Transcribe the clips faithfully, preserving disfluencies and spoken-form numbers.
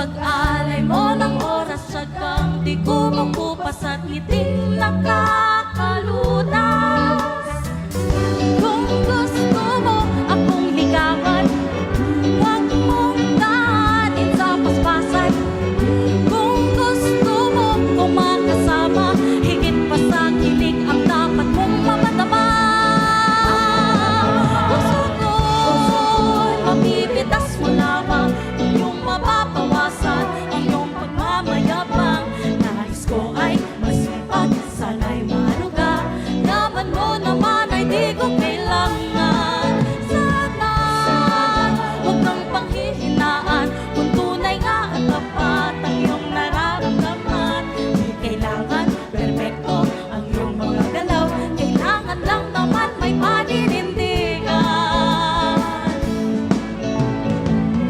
Pag-alay mo ng oras, tiyagang di kumukupas at ngiting nakakalunas. Kung gusto mo akong ligawan, huwag mong daanin sa paspasan. Kung gusto mo ko makasama, higit pa sa kilig ang dapat mong mapadama. Puso ko'y mapipitas mo lamang, kung iyong mapapawasan ang iyong pagmamayabang. Nais ko ay masipag, sana'y maluga. Yaman mo naman ay di ko kailangan. Sana huwag kang panghihinaan, kung tunay nga at tapat ang iyong nararamdaman. Di kailangan perpekto ang iyong mga galaw, kailangan lang naman may paninindigan.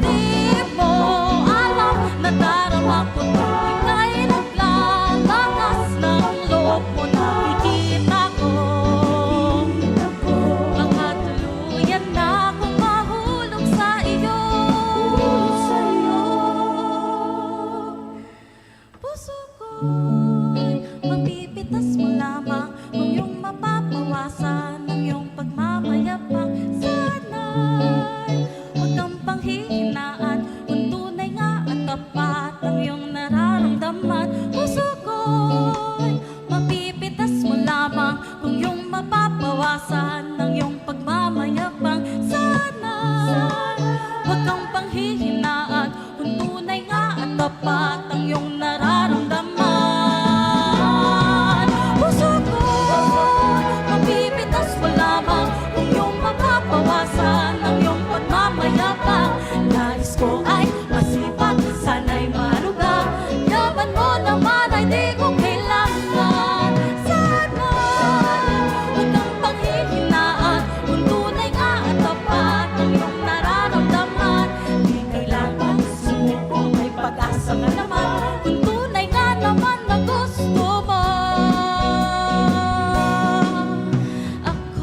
Di mo alam, nadarama ko tuwing ika'y naglalangas ng loob mo, nakikita ko. Baka tuluyan na akong mahulog sa iyo. Puso ko'y mapipitas mo lamang, kung iyong mapapawasan ang iyong pagmamayabang. Sana'y huwag kang panghihinaan, kung tunay nga at tapat ang iyong nararamdaman. Puso ko'y mapipitas mo lamang, kung iyong mapapawasan ang iyong pagmamayabang. Sana huwag kang panghihinaan, kung tunay nga at tapat ang iyong nararamdaman. Puso ko, mapipitas mo lamang, kung iyong mapapawasan ang iyong pagmamayabang. Nais ko ay masipag, sana'y maluga. Yaman mo naman ay di ko kailangan. Sana huwag kang panghihinaan, kung tunay nga at tapat ang iyong nararamdaman. Di kailangan sumuko, may pag-asa ka naman, kung tunay nga naman na gusto mo ako.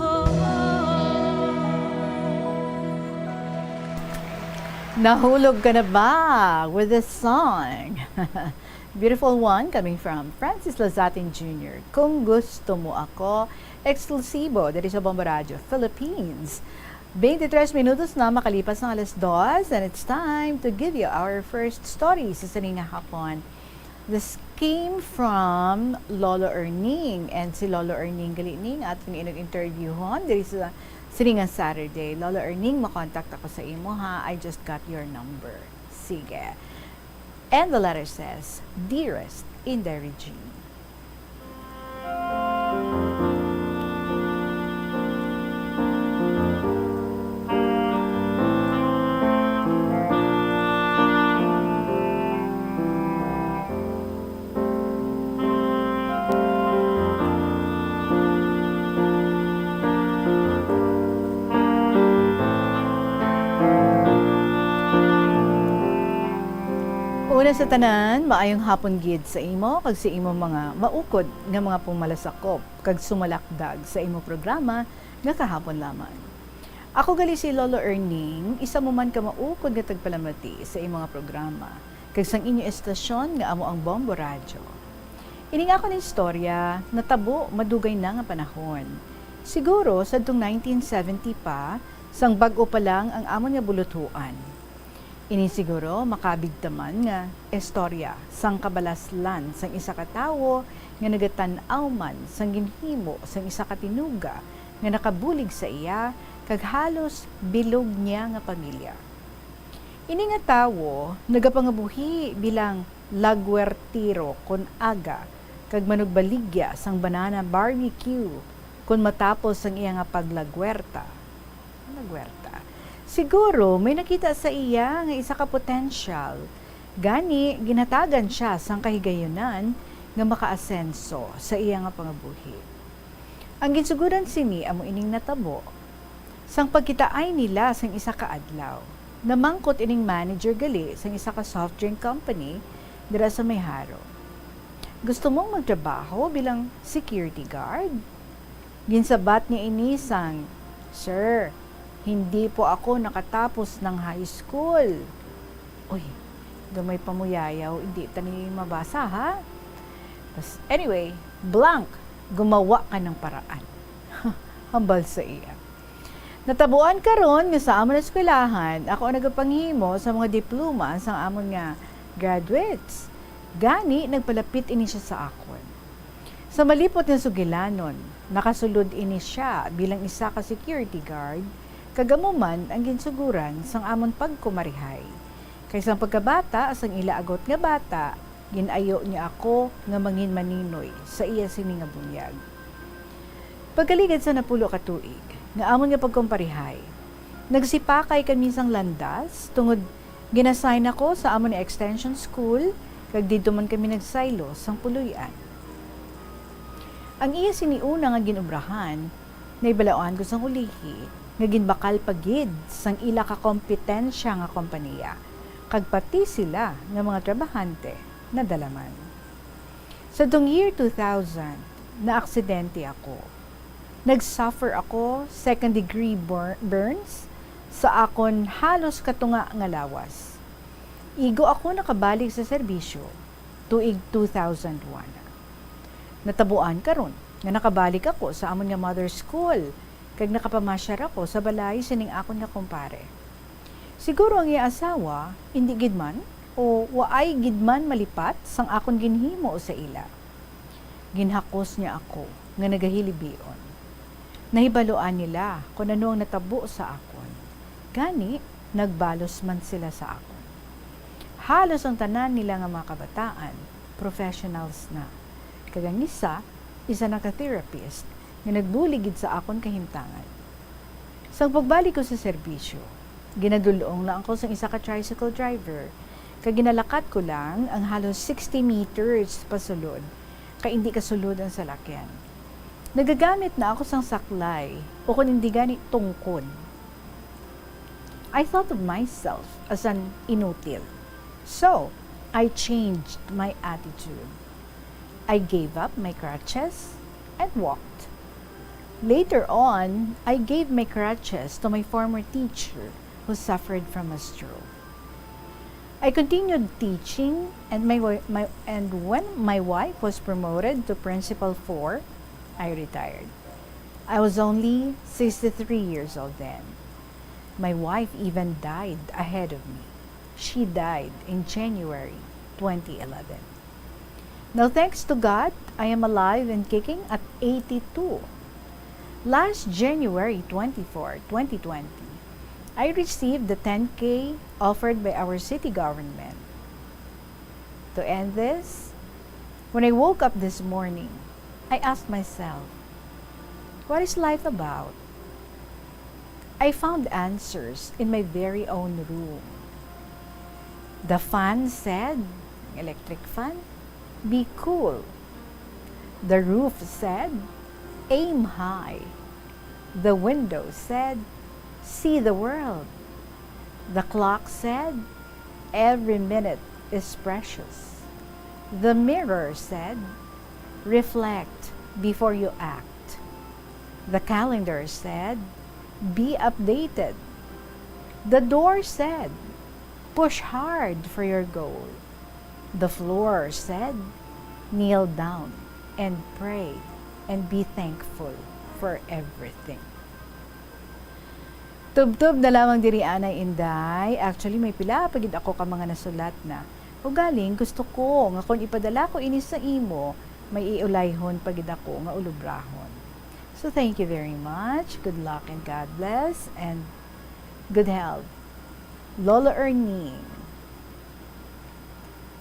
Nahulog ka na ba with this song? Beautiful one coming from Francis Lazatin Junior, Kung Gusto Mo Ako, eksklusibo diri sa Bombo Radyo Philippines. Twenty-three minutos na makalipas ang alas dos, and it's time to give you our first story sa sining nga hapon. This came from Lolo Erning, and si Lolo Erning gali ni nga aton inag-interviewhon diri sa sining nga Saturday. Lolo Erning, makontak ako sa imo, ha. I just got your number. Sige. And the letter says, "Dearest Inday Regine." Una sa tanan, maayong hapon gid sa imo kag sa imo mga maukod nga mga pumalasakop kag sumalakdag sa imo programa nga Kahapon Lamang. Ako gali si Lolo Erning, isa mo man ka maukod nga tagpalamati sa imo nga programa kag sang inyo estasyon nga amo ang Bombo Radyo. Ining akon istorya natabo madugay na nga panahon. Siguro sadtong nineteen seventy pa, sang bag-o pa lang ang amon nga buluthuan. Ini siguro makabig ta man nga istorya sang kabalaslan sang isa ka tawo nga nagatan-aw man sang ginhimo sang isa ka tinuga nga nakabulig sa iya, kag halos bilog niya nga pamilya. Ini nga tawo nagapangabuhi bilang lagwertiro kon aga, kag manugbaligya sang banana barbecue kon matapos sang iya nga paglagwerta. Lagwerta. Siguro may nakita sa iya nga isa ka potensyal, gani ginhatagan siya sang kahigayunan nga makaasenso sa iya nga pangabuhi. Ang ginsugoran sini amo ining natabo. Sang pagkitaay nila sang isa ka adlaw, namangkot ining manager gali sang isa ka soft drink company dira sa may Jaro, "Gusto mong magtrabaho bilang security guard?" Ginsabat niya ini sang, "Sir, hindi po ako nakatapos ng high school." Uy, Gamay pa mo yayaw, hindi ta ni mabasa, ha? Tas, anyway, blank, gumawa ka ng paraan. Hambal sa iya. Natabuan karon nga sa amon eskwelahan, ako ang nagapanghimo sa mga diploma sang amon nga graduates. Gani, nagpalapit ini siya sa akon. Sa malipot nga sugilanon, nakasulod ini sia bilang isa ka security guard, kag amo man ang ginsuguran sang amon pagkumarihay. Kay sang pagkabata sang ila agot nga bata, gin-ayo niya ako nga mangin maninoy sa iya sini nga bunyag. Pagkaligad sa napulo ka tuig nga amon nga pagkumparihay, nagsipakay kami sang landas tungod gin-assign ako sa amon nga extension school, kag didto man kami nagsaylo sang puloy-an. Ang iya sini una nga gin-obrahan, nahibaloan ko sang ulihi nga ginbakal pa gid sang ila ka kompetensya nga kompaniya, kag pati sila nga mga trabahante nadala man. Sa dong year two thousand, naaksidente ako. Nag-suffer ako second degree bur-, burns sa akon halos katunga nga lawas. Igo ako nakabalik sa serbisyo tuig two thousand one. Natabuan karon nga nakabalik ako sa amon nga mother school, kag nakapamasyar ako sa balay sining akon nga kumpare. Siguro ang iya asawa indi gid man o waay gid man malipat sang akon ginhimo sa ila. Ginhakos niya ako nga nagahilibion. Nahibaluan nila kon ano ang natabo sa akon. Gani, nagbalos man sila sa akon. Halos ang tanan nila nga mga kabataan, professionals na. Kag ang isa, isa na ka therapist nga nagbulig gid sa akon kahimtangan. Sang pagbalik ko sa serbisyo, ginadul-ong lang ako sang isa ka tricycle driver, kag ginalakat ko lang ang halos sixty meters pasulod, kay indi kasulod ang salakyan. Nagagamit na ako sang saklay, o kon indi gani, tungkod. I thought of myself as an inutil. So, I changed my attitude. I gave up my crutches and walked. Later on, I gave my crutches to my former teacher who suffered from a stroke. I continued teaching, and my wi-, my, and when my wife was promoted to principal four, I retired. I was only sixty-three years old then. My wife even died ahead of me. She died in January twenty eleven. Now, thanks to God, I am alive and kicking at eighty-two. Last January twenty-four, twenty twenty, I received the ten K offered by our city government. To end this, when I woke up this morning, I asked myself, "What is life about?" I found answers in my very own room. The fan said, electric fan, "Be cool." The roof said, "Aim high." The window said, "See the world." The clock said, "Every minute is precious." The mirror said, "Reflect before you act." The calendar said, "Be updated." The door said, "Push hard for your goal." The floor said, "Kneel down and pray and be thankful for everything." Tubtob na lamang diri anay, Inday. Actually, may pila pa gid ako ka mga nasulat na. Ugaling, gusto ko nga kon ipadala ko ini sa imo, may iulayhon pa gid ako nga ulubrahon. So, thank you very much. Good luck and God bless and good health. Lolo Erning,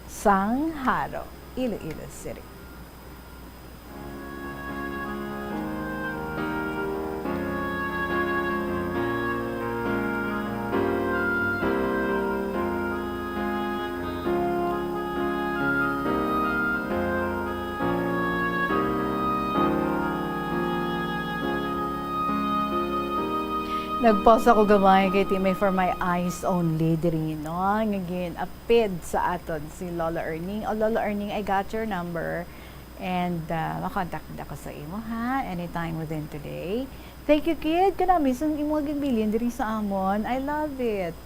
sang Jaro, Iloilo City. Nag-pause ako gamay kay ti may For My Eyes Only diri, no? Nga gin-appear sa aton si Lolo Erning. O, Lolo Erning, I got your number. And, uh, makontak ako sa imo, ha? Anytime within today. Thank you, kid. Kanami sa imo nga ginbilin diri sa amon. I love it.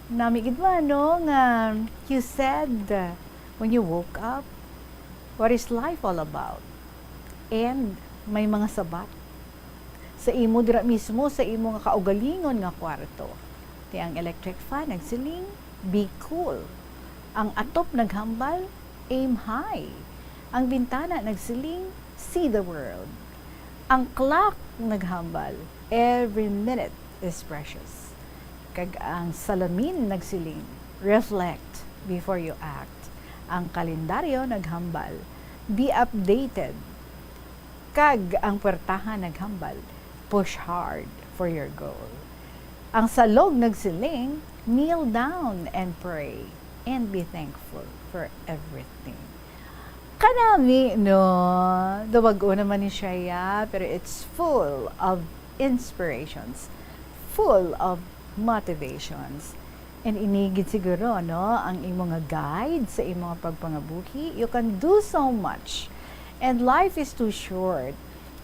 Nami gid man, no, nga you said, uh, when you woke up, "What is life all about?" And may mga sabat sa imo dira mismo sa imo nga kaugalingon nga kwarto. Ti ang electric fan nagsiling, "Be cool." Ang atop naghambal, "Aim high." Ang bintana nagsiling, "See the world." Ang clock naghambal, "Every minute is precious." Kag ang salamin nagsiling, "Reflect before you act." Ang kalendaryo naghambal, "Be updated." Kag ang puwertahan naghambal, "Push hard for your goal." Ang salog nagsiling, "Kneel down and pray, and be thankful for everything." Kanami, no? Duwag-o naman ni siya, ya, pero it's full of inspirations, full of motivations. And ini gid siguro, no, ang imo nga guide sa imo nga pagpangabuhi. You can do so much. And life is too short.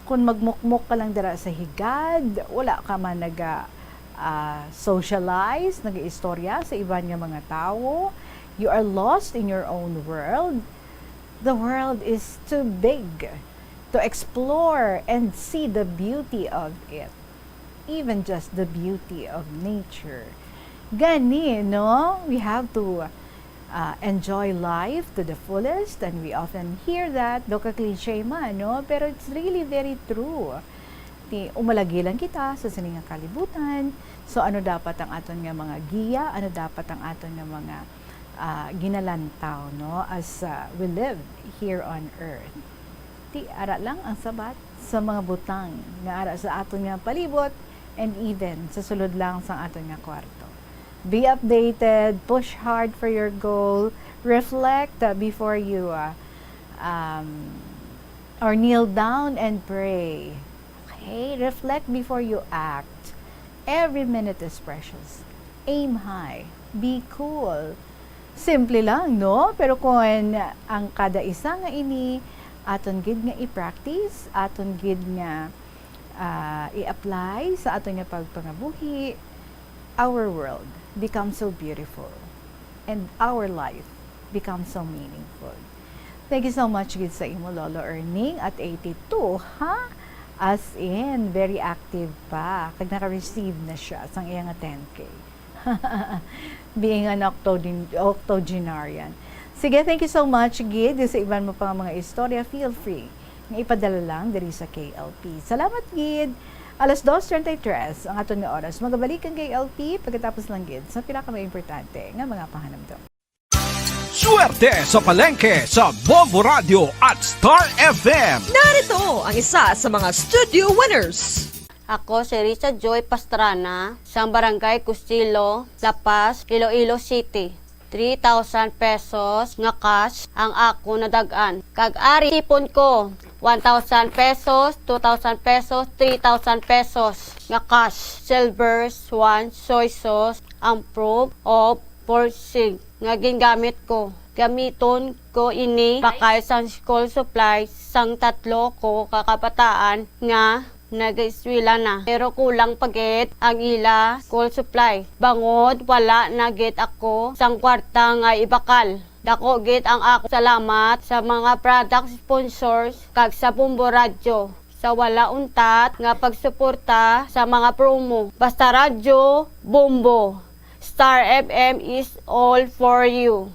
Kung magmukmok ka lang dira sa higad, wala ka man naga, ah, socialize, nag-istorya sa iban nga mga tawo, you are lost in your own world. The world is too big to explore and see the beauty of it, even just the beauty of nature. Gani, no? We have to, uh, enjoy life to the fullest, and we often hear that, do ka cliche man, no? Pero it's really very true. Ti, umalagi lang kita sa sini nga kalibutan. So, ano dapat ang aton nga mga giya? Ano dapat ang aton nga mga, ah, ginalantaw, no? As, ah, we live here on earth. Ti, ara lang ang sabat sa mga butang nga ara sa aton nga palibot and even sa sulod lang sang aton nga kwarto. Be updated, push hard for your goal, reflect, uh, before you, uh, um, or kneel down and pray. Okay? Reflect before you act. Every minute is precious. Aim high. Be cool. Simple lang, no? Pero kung ang kada isa nga ini aton gid nga i-practice, aton gid nga, ah, i-apply sa aton nga pagpangabuhi, our world becomes so beautiful and our life becomes so meaningful. Thank you so much gid sa imo, Lolo Erning, at eighty-two, ha? As in, very active pa. Kag naka-receive na siya sang iya nga ten K. Being an octogen-, octogenarian. Sige, thank you so much, gid. Sa iban mo pa nga mga istorya, feel free nga ipadala lang diri sa K L P. Salamat, gid. Alas dos treinta y tres ang aton nga oras. Magabalik ang K L P pagkatapos lang, gid, sa pila ka mga importante nga mga pahanumdom. Swerte sa palengke sa Bombo Radio at Star F M. Narito ang isa sa mga studio winners. Ako si Risa Joy Pastrana, sang Barangay Custilo, La Paz, Iloilo City. Three thousand pesos nga cash ang ako nadag-an. Kag ari tipon ko, one thousand pesos, two thousand pesos, three thousand pesos nga cash. Silver Swan soy sauce, ang proof of forging nga gingamit ko. Gamiton ko ini bakal sang school supply sang tatlo ko ka kabataan nga nagaeskwela na, pero kulang pa gid ang ila school supply, bangod wala na gid ako sang kwarta nga ibakal. Dako gid ang akon salamat sa mga product sponsors kag sa Bombo Radyo sa wala untat nga pagsuporta sa mga promo. Basta Radyo, Bombo. Star F M is all for you.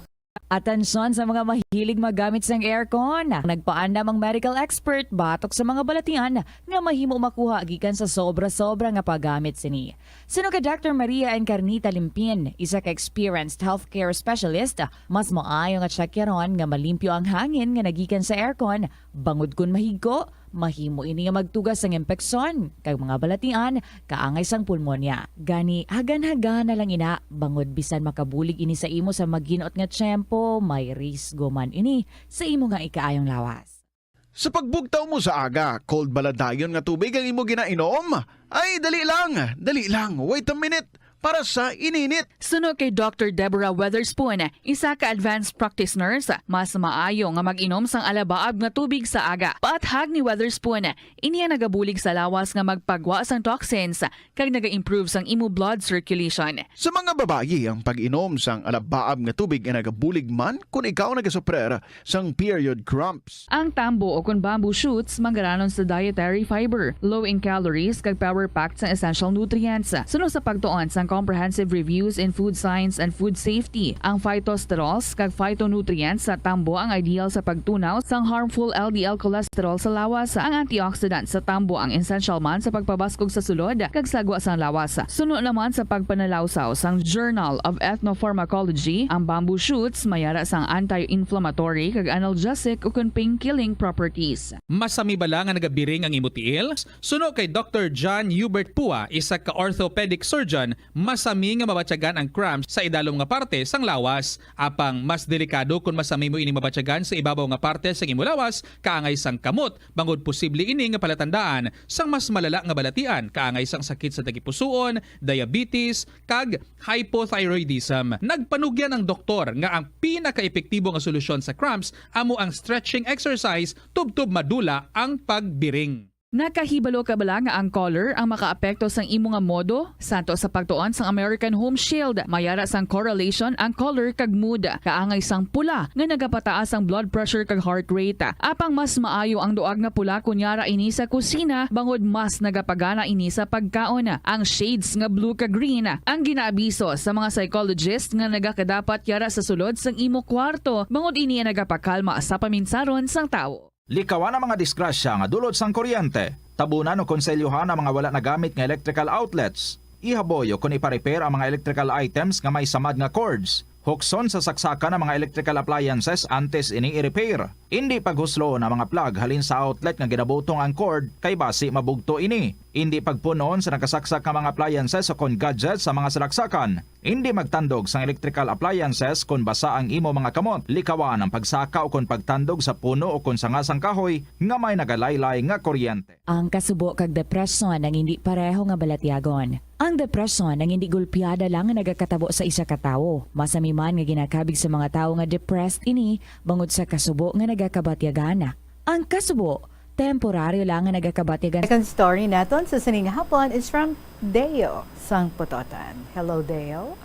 Atensyon sa mga mahilig maggamit sang aircon. Nagpaandam ang medical expert batok sa mga balatian nga mahimo makuha gikan sa sobra-sobra nga paggamit sini. Suno kay Doctor Maria Encarnita Limpin, isa ka experienced healthcare specialist, mas maayo nga tsakyaron nga malimpyo ang hangin nga nagikan sa aircon, bangod kon mahigko, mahimo ini nga magtuga sang impeksyon kag mga balatian kaangay sang pulmonya. Gani, hagan-hagan na lang ina, bangod bisan makabulig ini sa imo sa magin-ot nga tiyempo, may risgo man ini sa imo nga ikaayong lawas. Sa pagbugtaw mo sa aga, cold bala dayon nga tubig ang imo ginainom? Ay, dali lang, dali lang, wait a minute. para sa ininit. Suno kay Doctor Deborah Weatherspoon, isa ka advanced practice nurse, mas maayo nga mag-inom sang alabaab nga tubig sa aga. Paathag ni Weatherspoon, ini ang nagabulig sa lawas nga magpagwa sang toxins kag naga-improve sang imo blood circulation. Sa mga babayi, ang pag-inom sang alabaab nga tubig ay nagabulig man kon ikaw nagasuprer sang period cramps. Ang tambo o kon bamboo shoots manggaranon sa dietary fiber, low in calories, kag power-packed sang essential nutrients. Suno sa pagtuon sang Comprehensive Reviews in Food Science and Food Safety, ang phytosterols kag phytonutrients sa tambo ang ideal sa pagtunaw sang harmful L D L cholesterol sa lawas. Ang antioxidant sa tambo ang essential man sa pagpabaskog sa sulod kag sagwa sang lawas. Suno naman sa pagpanalawsaw sang Journal of Ethnopharmacology, ang bamboo shoots mayara sang anti-inflammatory kag analgesic ukon pain-killing properties. Masami bala nga nagabiring ang imo tiil? Suno kay Doctor John Hubert Pua, isa ka orthopedic surgeon, masami nga mabatyagan ang cramps sa idalom nga parte sang lawas. Apang mas delikado kon masami mo ining mabatyagan sa ibabaw nga parte sang imo lawas, kaangay sang kamot, bangod posible ini nga palatandaan sang mas malala nga balatian, kaangay sang sakit sa tagipusoon, diabetes, kag hypothyroidism. Nagpanugyan ang doktor nga ang pinakaepektibo nga solusyon sa cramps amo ang stretching exercise tubtob madula ang pagbiring. Nakahibalo ka bala nga ang color ang makaapekto sang imo nga modo? Santo sa pagtuon sang American Home Shield, mayara sang correlation ang color kag mood. Kaangay sang pula nga nagapataas ang blood pressure kag heart rate. Apang mas maayo ang duag nga pula kon yara ini sa kusina, bangod mas nagapagana ini sa pagkaon. Ang shades nga blue kag green ang ginaabiso sa mga psychologist nga nagakadapat yara sa sulod sang imo kwarto, bangod ini ang nagapakalma sa paminsaron sang tawo. Likawan ang mga disgrasya nga dulot sang kuryente. Tabunan o konselyohan ang mga wala nagamit nga electrical outlets. Ihaboy o kon ipa-repair ang mga electrical items nga may samad nga cords. Hukson sa saksakan ang mga electrical appliances antes ini i-repair. Indi paghusloon ang mga plug halin sa outlet nga ginabutong ang cord, kay basi mabugto ini. Indi pagpun-on sa nakasaksak nga mga appliances o kon gadgets sa mga salaksakan. Indi magtandog sang electrical appliances kon basa ang imo mga kamot. Likawan ang pagsaka o kon pagtandog sa puno o kon sanga sang kahoy nga may nagalaylay nga kuryente. Ang kasubo kag depresyon ang indi pareho nga balatyagon. Ang depresyon ang indi golpeada lang nga nagakatabo sa isa ka tawo. Masami man nga ginakabig sa mga tawo nga depressed ini bangod sa kasubo nga nagakabatyagan. Ang kasubo, temporaryo lang nga nagakabatyagan. Second story naton sa sining hapon is from Deo sang Pototan. Hello, Deo.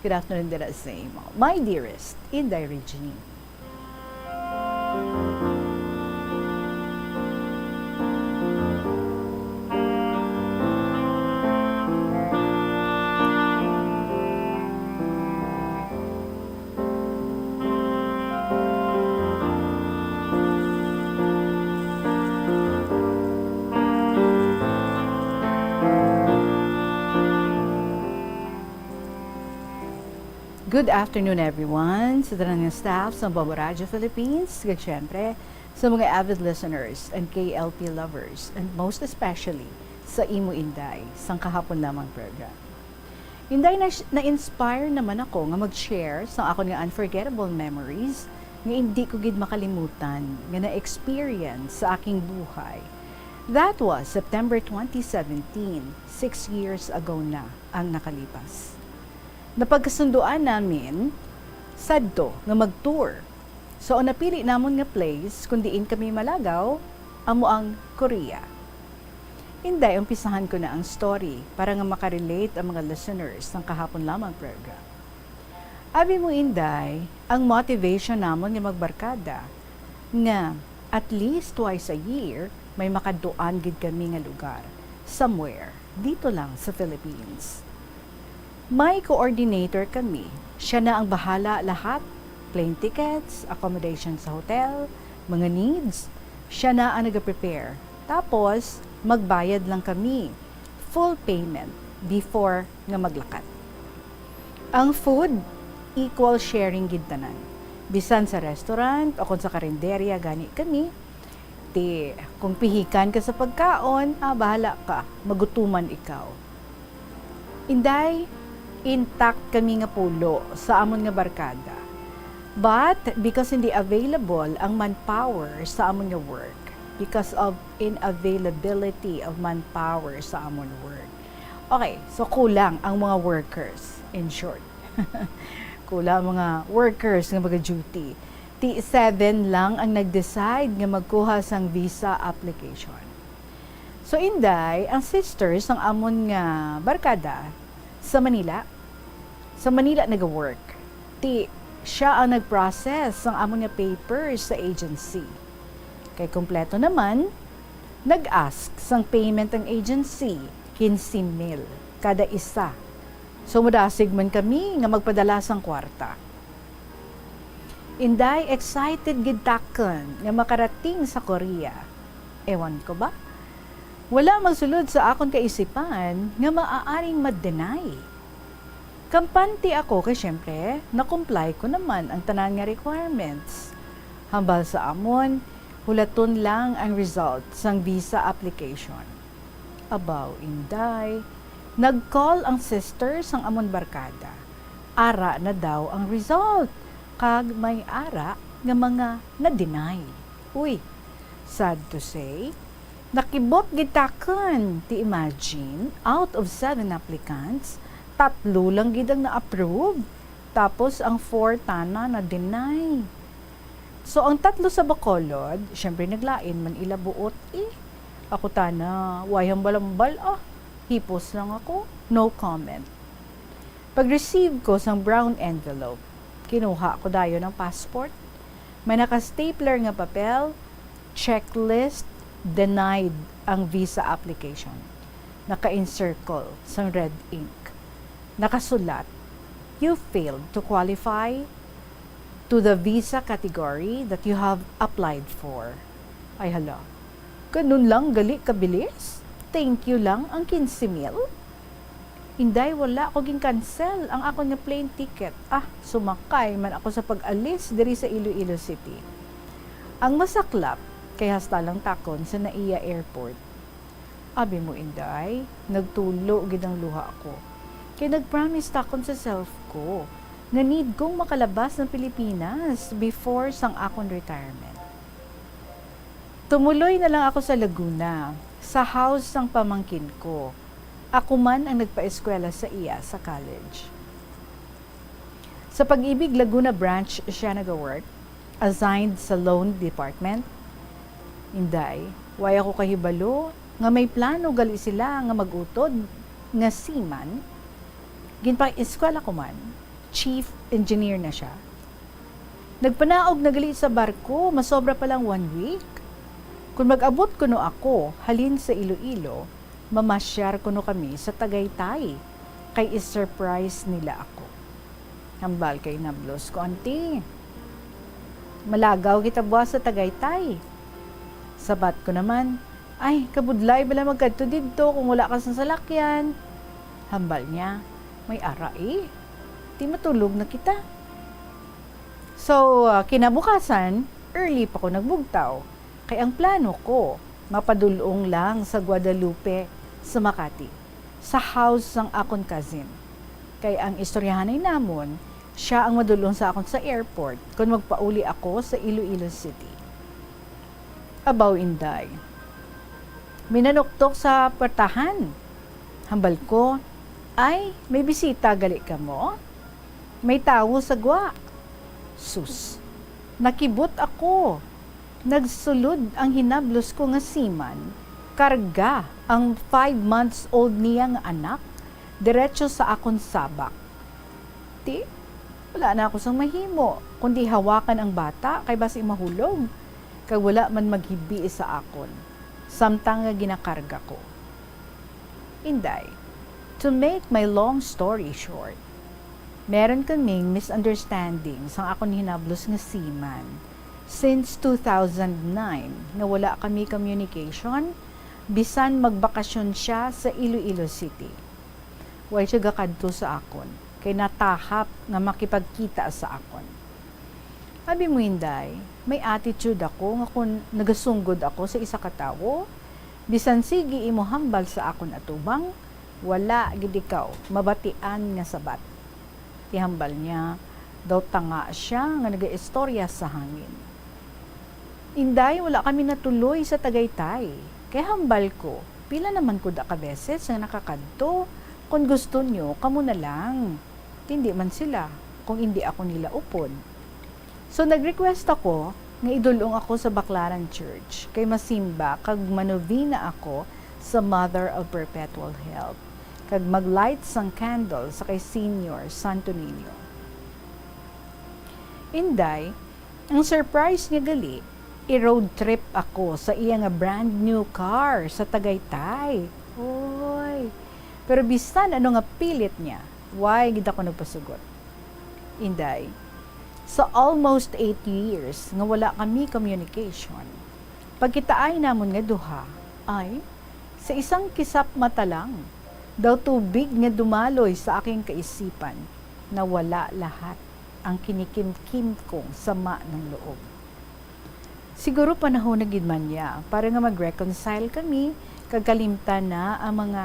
Good afternoon dira sa imo. My dearest, Inday Regine. Good afternoon, everyone. Sa tanan nga staff sa Bombo Radio Philippines, kag syempre, sa mga avid listeners and K L P lovers, and most especially sa imo, Inday, sang kahapon lamang program. Inday, na, na-inspire naman ako nga mag-share sa akon nga unforgettable memories nga hindi ko gid makalimutan nga na-experience sa aking buhay. That was September twenty seventeen, six years ago na ang nakalipas. Napagkasunduan namin sadto nga mag-tour. So, ang napili namon nga place kung diin kami malagaw, amo ang Korea. Inday, umpisahan ko na ang story para nga makarelate ang mga listeners sang kahapon lamang program. Abi mo, Inday, ang motivation namon nga magbarkada, nga at least twice a year, may makadtuan gid kami nga lugar, somewhere, dito lang sa Philippines. May coordinator kami. Siya na ang bahala lahat. Plane tickets, accommodation sa hotel, mga needs. Siya na ang nag-prepare. Tapos, magbayad lang kami. Full payment before nga maglakat. Ang food, equal sharing gid tanan. Bisan sa restaurant o kung sa karinderya gani kami, ti kung pihikan ka sa pagkaon, ah, bahala ka, magutuman ikaw. Inday, intact kami nga pulo sa amon nga barkada. But because hindi available ang manpower sa amon nga work, because of inavailability of manpower sa amon work, Okay, so kulang ang mga workers, in short. Kulang ang mga workers nga mag-duty. Ti seven lang ang nag-decide nga magkuha sang visa application. So, Inday, ang sisters sang amon nga barkada sa Manila, sa Manila naga-work. Ti siya ang nag-process sang amon nga papers sa agency. Kay kompleto naman, nag-ask sang payment ang agency, quince mil kada isa. So, mudasig man kami nga magpadala sang kwarta. Inday, excited gid takon nga makarating sa Korea. Ewan ko ba? Wala magsulod sa akon kaisipan nga maaaring ma-deny. Kampante ako kay, syempre, na-comply ko naman ang tanan nga requirements. Hambal sa amon, hulaton lang ang result sang visa application. Abaw, Inday, nag-call ang sister sang amon barkada. Ara na daw ang result, kag may ara nga mga na-deny. Uy, sad to say, nakibot gid takon. Ti imagine, out of seven applicants, tatlo lang gid ang na-approve. Tapos ang four tana na-deny. So, ang tatlo sa Bacolod, syempre, naglain man ila buot, eh. Ako tana, way hambal-hambal, ah. Hipos lang ako, no comment. Pag-receive ko sang brown envelope, kinuha ko dayon ang passport. May naka-stapler nga papel, checklist, denied ang visa application. Naka-encircle sang red ink. Nakasulat, "You failed to qualify to the visa category that you have applied for." Ay hala, ganun lang gali kabilis? Thank you lang ang quince mil? Inday, wala ko gin-cancel ang akon nga plane ticket. Ah, sumakay man ako sa pag-alis diri sa Iloilo City. Ang masaklap, kay hasta lang takon sa NAIA Airport. Abi mo, Inday, nagtulo gid ang luha ko. Kay nag-promise takon sa self ko nga need kong makalabas ng Pilipinas before sang akon retirement. Tumuloy na lang ako sa Laguna, sa house sang pamangkin ko. Ako man ang nagpaeskwela sa iya sa college. Sa Pag-ibig Laguna branch siya naga-work, assigned sa loan department. Inday, way ako kahibalo nga may plano gali sila nga mag-utod nga seaman. Ginpa-eskwela ko man, chief engineer na siya. Nagpanaog na gali sa barko, masobra pa lang one week. Kung mag-abot kuno ako halin sa Iloilo, mamasyar kuno kami sa Tagaytay, kay i-surprise nila ako. Hambal kay nablos ko, "Auntie, malagaw kita buwas sa Tagaytay." Sabat ko naman, "Ay, kabudlay bala magkadto didto kung wala ka sa salakyan." Hambal niya, "May ara eh. Ti matulog na kita." So, ah, kinabukasan, early pa ko nagbugtaw. Kay ang plano ko, mapadul-ong lang sa Guadalupe, sa Makati, sa house sang akon cousin. Kay ang istoryahanay namon, siya ang madul-ong sa akon sa airport kon magpauli ako sa Iloilo City. Abaw, Inday, may nanuktok sa puwertahan. Hambal ko, "Ay, may bisita gali kamo? May tawo sa gwa." Sus, nakibot ako. Nagsulod ang hinablos ko nga seaman, karga ang five months old niya nga anak diretso sa akon sabak. Ti, wala na ako sang mahimo, kundi hawakan ang bata kay basi mahulog, kag wala man maghibi sa akon, samtang nga ginakarga ko. Inday, to make my long story short, meron kaming misunderstanding sang akon hinablos nga seaman since two thousand nine nga wala kami communication, bisan magbakasyon siya sa Iloilo City. Way siya gakadto sa akon, kay natahap nga makipagkita sa akon. Abi mo, Inday, may attitude ako nga kon nagasunggod ako sa isa ka tawo, bisan sige imo hambal sa akon atubang, wala gid ikaw mabatian nga sabat. Ti hambal niya, daw tanga siya nga nagaistorya sa hangin. Inday, wala kami natuloy sa Tagaytay. Kay hambal ko, pila naman ko da ka beses nga nakakadto, Kon gusto nyo, kamo na lang. Hindi man sila, kung hindi ako nila upod. So, nag-request ako nga idulong ako sa Baclaran Church, kay masimba kag manovena ako sa Mother of Perpetual Help, kag mag-light sang candle sa kay Senior Santo Niño. Inday, ang surprise niya gali, i-road trip ako sa iya nga brand new car sa Tagaytay. Oy! Pero bisan ano nga pilit niya, way gid ako nagpasugot. Inday, sa almost eight years nga wala kami communication, pagkitaay namon nga duha ay sa isang kisap mata lang, daw tubig nga dumaloy sa aking kaisipan, nawala lahat ang kinikimkim kong sama ng loob. Siguro panahon na gid man niya para nga mag-reconcile kami kag kalimtan na ang mga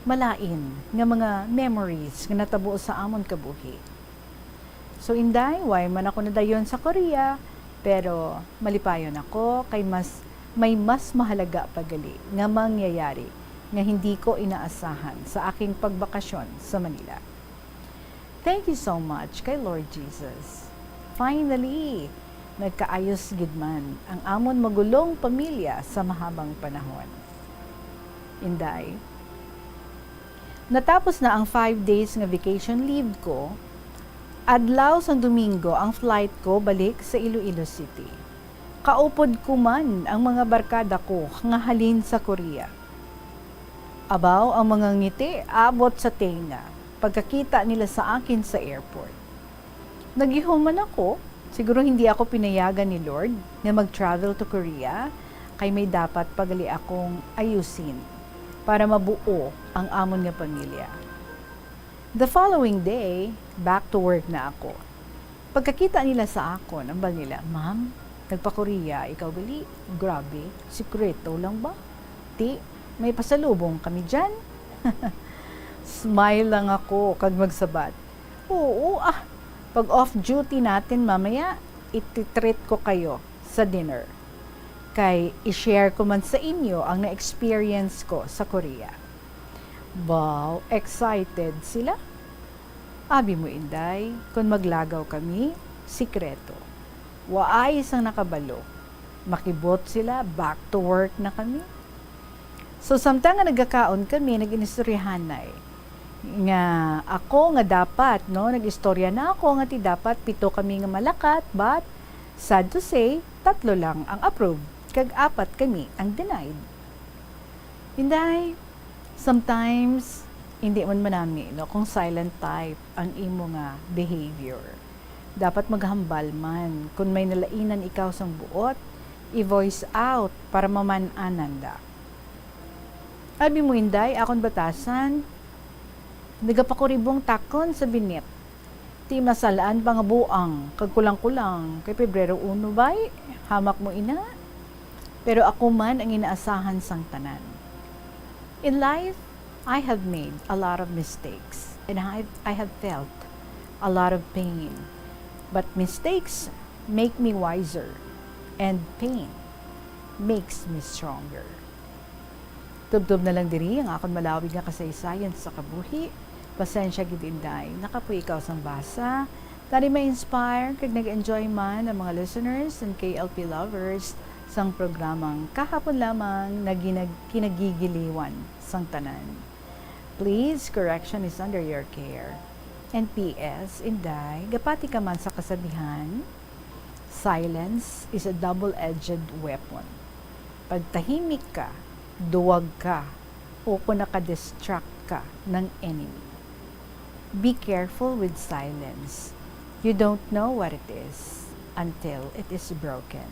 malain nga mga memories nga natabo sa amon kabuhi. So, Inday, way man ako nadayon sa Korea, pero malipayon ako kay mas, may mas mahalaga pa gali nga mangyayari nga hindi ko inaasahan sa aking pagbakasyon sa Manila. Thank you so much kay Lord Jesus. Finally, nagkaayos gid man ang amon magulong pamilya sa mahabang panahon. Inday, natapos na ang five days nga vacation leave ko, adlaw sang Domingo ang flight ko balik sa Iloilo City. Kaupod ko man ang mga barkada ko nga halin sa Korea. Abaw, ang mga ngiti abot sa tenga pagkakita nila sa akin sa airport. Nagihum man ako, siguro hindi ako pinayagan ni Lord nga mag-travel to Korea, kay may dapat pa gali akong ayusin para mabuo ang amon nga pamilya. The following day, back to work na ako. Pagkakita nila sa akon, ambal nila, "Ma'am, nagpa-Korea ikaw gali? Grabe, sikreto lang ba? Ti, may pasalubong kami dyan." Smile lang ako kag magsabat, "Oo ah, pag off duty natin mamaya, ititreat ko kayo sa dinner. Kay i-share ko man sa inyo ang na-experience ko sa Korea." Wow, excited sila. Abi mo, Inday, kon maglagaw kami, sikreto. Waay sang nakabalo. Makibot sila, back to work na kami. So, samtang nga nagakaon kami, nag-inistoryahanay nga ako nga dapat, no, nag-istorya na ako nga ti dapat pito kami nga malakat, but sad to say, tatlo lang ang approve, kag apat kami ang denied. Inday, sometimes, hindi man manami, no, kung silent type ang imo nga behavior. Dapat maghambal man. Kung may nalainan ikaw sang buot, i-voice out para maman-anan da. Abi mo, Inday, akon batasan, nagapakuribong takon sa binit. Ti masal-an pa nga buang, kag kulang-kulang kay Pebrero uno bay, hamak mo ina? Pero ako man ang inaasahan sang tanan. In life, I have made a lot of mistakes, and I, I have felt a lot of pain. But mistakes make me wiser, and pain makes me stronger. Tubtob na lang diri ang akon malawig nga kasaysayan sa kabuhi. Pasensya gid, Inday, nakapoy ikaw sang basa. Tani ma-inspire kag nag-enjoy man ang mga listeners and K L P lovers sang programang kahapon lamang na ginag-, kinagigiliwan sang tanan. Please, correction is under your care. And P S, Inday, gapati ka man sa kasabihan, "Silence is a double-edged weapon." Pag tahimik ka, duwag ka, o kung naka-distract ka ng enemy. Be careful with silence. You don't know what it is until it is broken.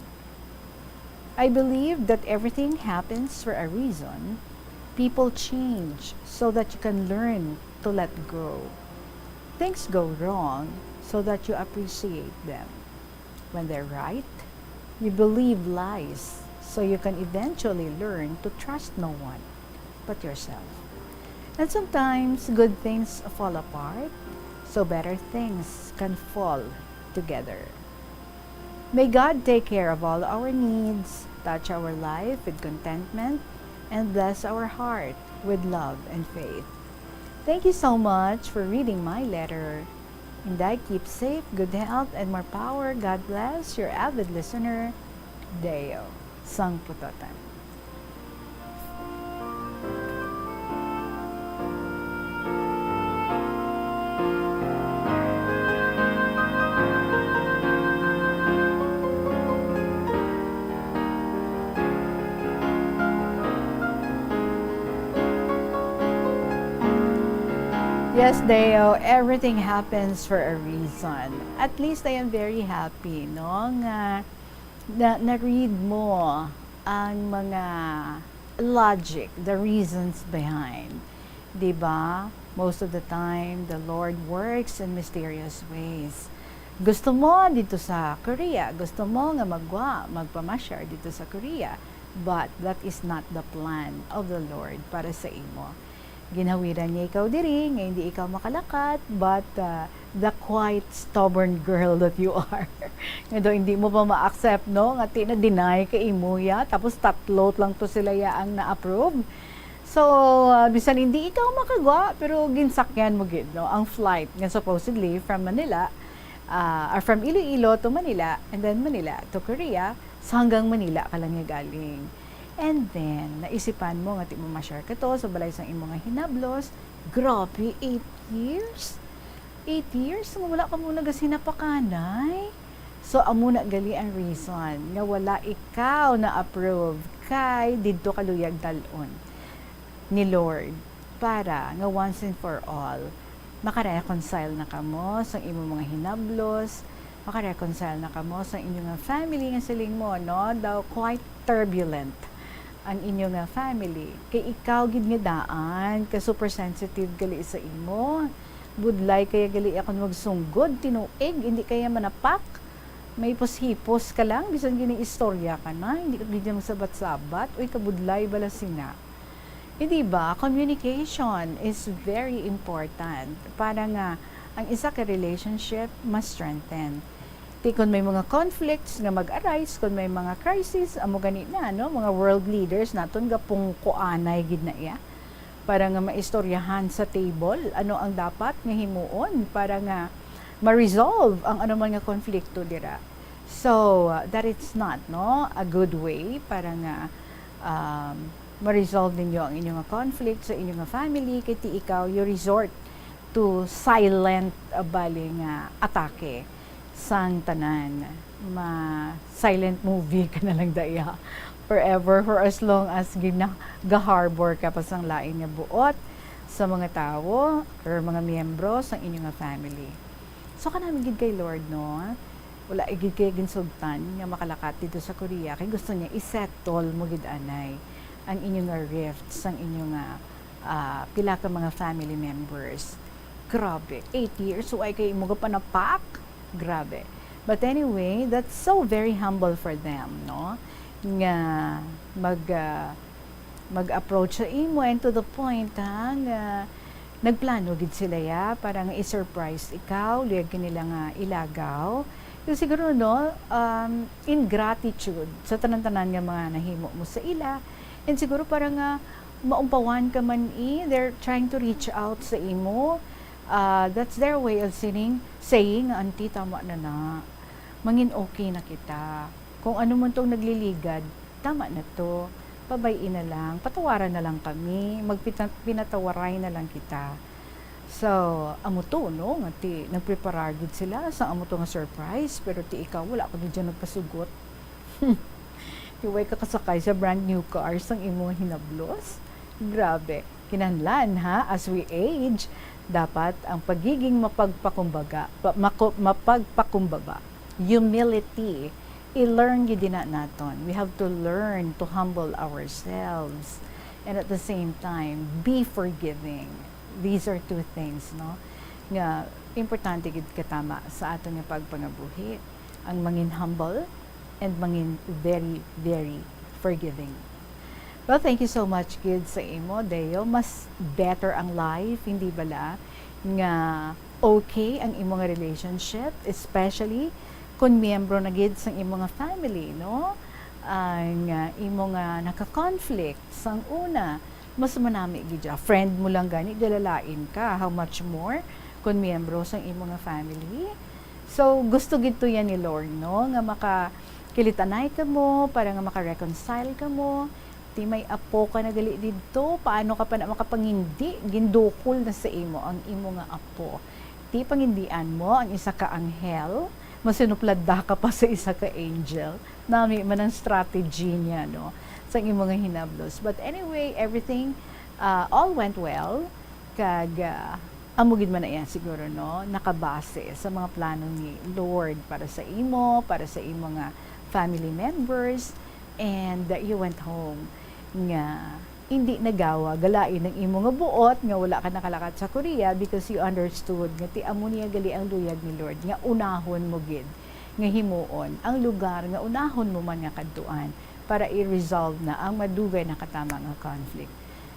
I believe that everything happens for a reason. People change so that you can learn to let go. Things go wrong so that you appreciate them. When they're right, you believe lies so you can eventually learn to trust no one but yourself. And sometimes good things fall apart so better things can fall together. May God take care of all our needs, touch our life with contentment, and bless our heart with love and faith. Thank you so much for reading my letter. Inday, keep safe, good health, and more power. God bless, your avid listener, Deo, sang Putotan. Yes, Deo, everything happens for a reason. At least I am very happy, no, nga na, na-read mo ang mga logic, the reasons behind. Di ba? Most of the time, the Lord works in mysterious ways. Gusto mo dito sa Korea, gusto mo nga magwa, magpamasyar dito sa Korea, but that is not the plan of the Lord para sa imo. Ginhawiran niya ikaw diri nga hindi ikaw makalakat, but, uh, the quiet, stubborn girl that you are, nga daw hindi mo pa ma-accept, no, nga ti-, na-deny ka imo ya, tapos tatlo lang to sila ya ang na-approve. So, uh, bisan hindi ikaw makagwa, pero ginsakyan mo gid, no, ang flight nga supposedly from Manila, uh, or from Iloilo to Manila, and then Manila to Korea, so hanggang Manila ka lang ya galing. And then, naisipan mo nga ti mo ma-share ka to sa balay sang imo nga hinablos. Grabe, eight years? Eight years nga wala ka mo nagasinapakanay? So, amo na gali ang reason nga wala ikaw na-approve kay didto ka luyag dal-on ni Lord para nga once and for all, maka-reconcile na kamo sa imo mga hinablos, maka-reconcile na kamo sa inyo nga family nga siling mo, no? Daw quite turbulent ang inyo nga family. Kay ikaw gid nga daan ka super sensitive gali sa imo. Budlay kaya gali akon magsunggod, tinuig, hindi kaya manapak. May hipos-hipos ka lang, bisan gini istorya ka na, hindi ka gid magsabat-sabat. Uy, kabudlay bala sina. Hindi ba? Communication is very important para nga ang isa ka relationship mas strengthen. Ti kon may mga conflicts nga mag-arise, kon may mga crisis, amo gani na, no? Mga world leaders naton gapungkuanay gid na iya para nga maistoryahan sa table ano ang dapat nga himuon para nga ma-resolve ang anuman nga konflikto dira. So, uh, that is not, no, a good way para nga, um, ma-resolve ninyo ang inyo nga conflict sa inyo nga family, kay ti ikaw, you resort to silent, uh, bali nga atake sang tanan. Ma-silent movie ka na lang daya forever, for as long as gina-, ga-harbor ka pa sang lain nga buot sa mga tawo or mga miyembro sang inyo nga family. So, kanami gid kay Lord, no? Wala gid kay ginsugtan nga makalakat dito sa Korea, kay gusto niya i-settle mo gid anay ang inyo nga rift sang inyo nga, ah, pila ka mga family members. Grabe, eight years, why kay imo gapanapak? Grabe. But anyway, that's so very humble for them, no? Nga mag, ah, mag-approach sa imo, and to the point, ha, nga nagplano gid sila, ya, para nga i-surprise ikaw, luyag ka nila nga ilagaw. Yung siguro, no, um, in gratitude sa tanan-tanan nga mga nahimo mo sa ila. And siguro para nga maumpawan ka man, eh, they're trying to reach out sa imo. Ah, that's their way of saying, saying, "Auntie, tama na na. Mangin okay na kita. Kung ano man tong nagliligad, tama na to. Pabay-i na lang. Patawaran na lang kami. Magpita-, pinatawaray na lang kita." So, amo to, no? Nga ti, nagpreparar gid sila sa amo to nga surprise, pero ti ikaw, wala ka gid dyan nagpasugot. Ti way ka kasakay sa brand new car sang imo nga hinablos. Grabe. Kinahanglan, ha, as we age, dapat ang pagiging mapagpakumbaga, pa-, mako-, mapagpakumbaba, humility, i-learn gyud na naton. We have to learn to humble ourselves and at the same time, be forgiving. These are two things, no, nga importante gid katama sa aton nga pagpangabuhi, ang mangin humble and mangin very, very forgiving. Well, thank you so much gid sa imo, Deo. Mas better ang life, hindi bala, nga okay ang imo nga relationship, especially kung miyembro na gid sang imo nga family, no? Ang, ah, imo nga naka-conflict sang una, Mas manami gid siya. Friend mo lang gani, dalalain ka. How much more kung miyembro sang imo nga family? So, gusto gid to yan ni Lord, no? Nga makakilitanay ka mo, para nga maka-reconcile ka mo. Ti may apo ka na gali didto, paano ka pa na makapangindi? Gindukol na sa imo ang imo nga apo. Ti pangindian mo ang isa ka anghel, masinuplada ka pa sa isa ka angel. Nami man ang strategy niya, no? Sa imo nga hinablos. But anyway, everything, uh, all went well. Kag, uh, amo gid man na iya siguro, no? Nakabase sa mga plano ni Lord para sa imo, para sa imo nga family members. And, uh, you went home nga hindi nagawa, galain ang imo nga buot nga wala ka nakalakat sa Korea because you understood nga ti amo niya gali ang luyag ni Lord, nga unahon mo gid nga himuon ang lugar nga unahon mo man nga kadtuan para i-resolve na ang madugay nakatama nga conflict.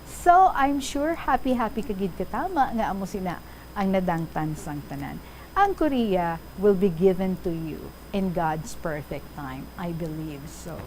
So, I'm sure happy-happy ka gid katama nga amo sina ang nadangtan sang tanan. Ang Korea will be given to you in God's perfect time. I believe so.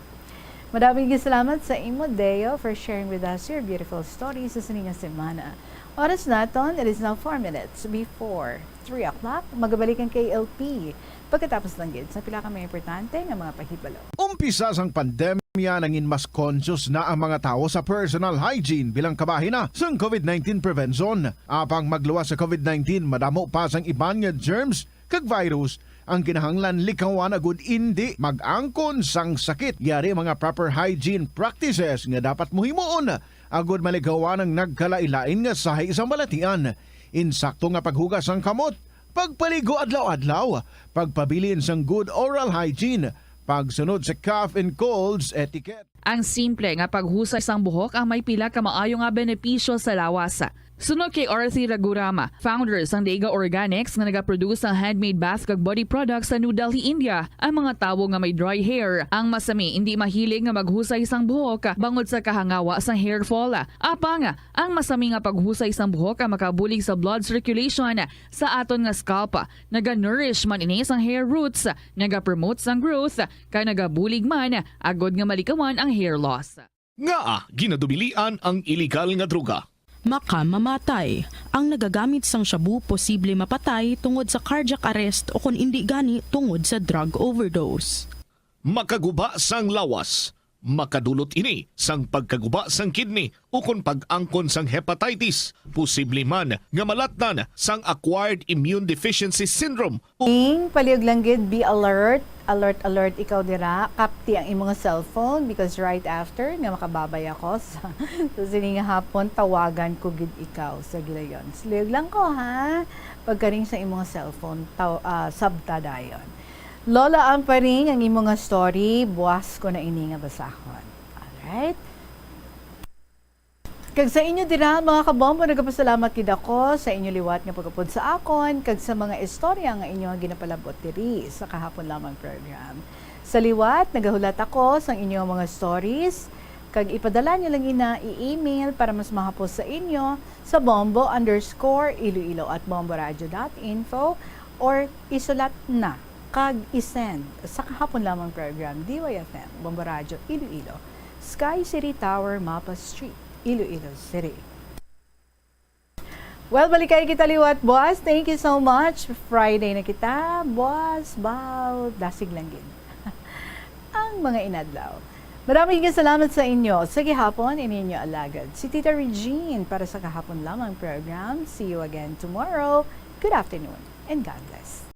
Madaming salamat sa imo, Deo, for sharing with us your beautiful story sa sini nga semana. Oras naton, it is now four minutes before three o'clock. Magabalik ang K L P pagkatapos lang gid sa pila ka mga importante nga mga pahibalo. Umpisa sang pandemya, nangin mas conscious na ang mga tawo sa personal hygiene bilang kabahin na sang COVID nineteen prevention. Apang magluwas sa COVID nineteen, madamo pa sang iban nga germs kag virus ang kinahanglan likawan agud indi mag-angkon sang sakit. Yari mga proper hygiene practices nga dapat mo himuon agud malikawan ang nagkalain-lain nga sahi sang balatian. Insakto nga paghugas sang kamot, pagpaligo adlaw-adlaw, pagpabilin sang good oral hygiene, pagsunod sa cough and colds etiquette. Ang simple nga paghusay sang buhok ang may pila ka maayo nga benepisyo sa lawas. Suno kay Arthi Raghuram, founder sang Dega Organics nga nagaproduce sang handmade bath kag body products sa New Delhi, India, ang mga tawo nga may dry hair ang masami indi mahilig nga maghusay sang buhok bangod sa kahangawa sang hair fall. Apang ang masami nga paghusay sang buhok ang makabulig sa blood circulation sa aton nga scalp. Naga-nourish man ini sang hair roots, naga-promote sang growth, kag nagabulig man agud nga malikawan ang hair loss. Ngaa ginadubilian ang iligal nga droga? Makamamatay. Ang nagagamit sang shabu posible mapatay tungod sa cardiac arrest o kon indi gani tungod sa drug overdose. Makaguba sang lawas. Makadulot ini sang pagkaguba sang kidney ukon pag-angkon sang hepatitis, posible man nga malatnan sang acquired immune deficiency syndrome. Ing, palihog lang gid, be alert, alert, alert ikaw dira. Kapti ang imo nga cellphone because right after nga makababay ako sa, sa sini nga hapon, tawagan ko gid ikaw sa gilayon. Lihog lang ko, ha? Pagkaring sa imo nga cellphone, taw-, ah, sabta dayon. Lola Amparing, ang imo nga story, buas ko na ini nga basahon. Alright? Kag sa inyo dira, mga kabombo, nagapasalamat gid ako sa inyo liwat nga pagupod sa akon kag sa mga istorya nga inyo nga ginapalabot diri sa Kahapon Lamang program. Sa liwat, nagahulat ako sang inyo mga stories, kag ipadala nyo lang ina i-email para mas mahapos sa inyo sa bombo underscore iloilo at bomboradio dot info or isulat na kag i-send sa Kahapon Lamang program, D Y F M, Bombo Radyo Iloilo, Sky City Tower, Mapa Street, Iloilo City. Well, balikay kita liwat, boss. Thank you so much. Friday na kita, boss. Baw, dasig lang gid ang mga inadlaw. Maraming salamat sa inyo. Sa gihapon, ini inyo alagad, si Tita Regine para sa Kahapon Lamang program. See you again tomorrow. Good afternoon and God bless.